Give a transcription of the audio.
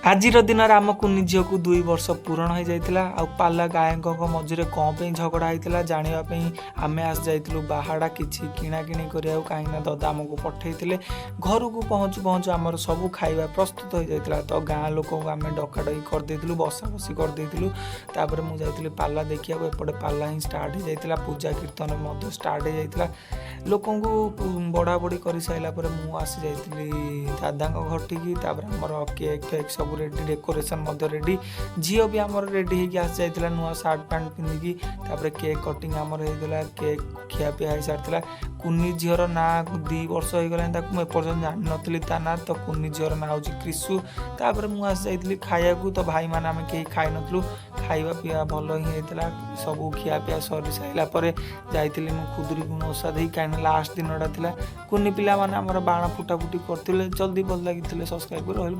ଆଜିର ଦିନରେ ଆମ କୁନି ଝିଅକୁ 2 ବର୍ଷ ପୂରଣ ହୋଇଯାଇଥିଲା। ଆଉ ପାଲା ଗାୟକଙ୍କ ମଝିରେ କ'ଣ ପାଇଁ ଝଗଡ଼ା ହେଇଥିଲା, ଜାଣିବା ପାଇଁ ଆମେ ଆସି ଯାଇଥିଲୁ ବାହାଡ଼ା କିଛି କିଣାକିଣି କରିବାକୁ, କାହିଁକିନା ଦଦା ଆମକୁ ପଠେଇଥିଲେ। ଘରକୁ ପହଞ୍ଚୁ ପହଞ୍ଚୁ ଆମର ସବୁ ଖାଇବା ପ୍ରସ୍ତୁତ ହୋଇଯାଇଥିଲା। ତ ଗାଁ ଲୋକଙ୍କୁ ଆମେ ଡକାଡକି କରିଦେଇଥିଲୁ, ବସା ବସି କରିଦେଇଥିଲୁ। ତାପରେ ମୁଁ ଯାଇଥିଲି ପାଲା ଦେଖିବାକୁ। ଏପଟେ ପାଲା ହିଁ ଷ୍ଟାର୍ଟ ହେଇଯାଇଥିଲା, ପୂଜା କୀର୍ତ୍ତନ ମଧ୍ୟ ଷ୍ଟାର୍ଟ ହେଇଯାଇଥିଲା। ଲୋକଙ୍କୁ ବଢ଼ା ବଢ଼ି କରିସାରିଲା ପରେ ମୁଁ ଆସି ଯାଇଥିଲି ଦାଦାଙ୍କ ଘରଠିକି। ତାପରେ ଆମର କେକ୍ ଫେକ୍ ସବୁ ରେଡ଼ି, ଡେକୋରେସନ୍ ମଧ୍ୟ ରେଡ଼ି, ଝିଅ ବି ଆମର ରେଡ଼ି ହେଇକି ଆସି ଯାଇଥିଲା ନୂଆ ସାର୍ଟ ପ୍ୟାଣ୍ଟ ପିନ୍ଧିକି। ତାପରେ କେକ୍ କଟିଂ ଆମର ହେଇଥିଲା, କେକ୍ ଖିଆପିଆ ହେଇସାରିଥିଲା। କୁନି ଝିଅର ନାଁ, 2 ବର୍ଷ ହେଇଗଲାଣି ତାକୁ, ମୁଁ ଏପର୍ଯ୍ୟନ୍ତ ଜାଣିନଥିଲି ତା ନାଁ। ତ କୁନି ଝିଅର ନାଁ ହେଉଛି କ୍ରିଶୁ। ତାପରେ ମୁଁ ଆସି ଯାଇଥିଲି ଖାଇବାକୁ। ତ ଭାଇମାନେ ଆମେ କେହି ଖାଇନଥିଲୁ। ଖାଇବା ପିଇବା ଭଲ ହିଁ ହେଇଥିଲା। ସବୁ ଖିଆପିଆ ସରି ସାରିଲା ପରେ ଯାଇଥିଲି ମୁଁ ଖୁଦୁରୁକୁଣୀ ଓଷା ଦେଇ, କାହିଁକିନା ଲାଷ୍ଟ ଦିନଟା ଥିଲା। କୁନି ପିଲାମାନେ ଆମର ବାଣ ଫୁଟାଫୁଟି କରୁଥିଲେ। ଜଲ୍ଦି ଭଲ ଲାଗିଥିଲେ ସବସ୍କ୍ରାଇବ୍ କରି ରହିଲି।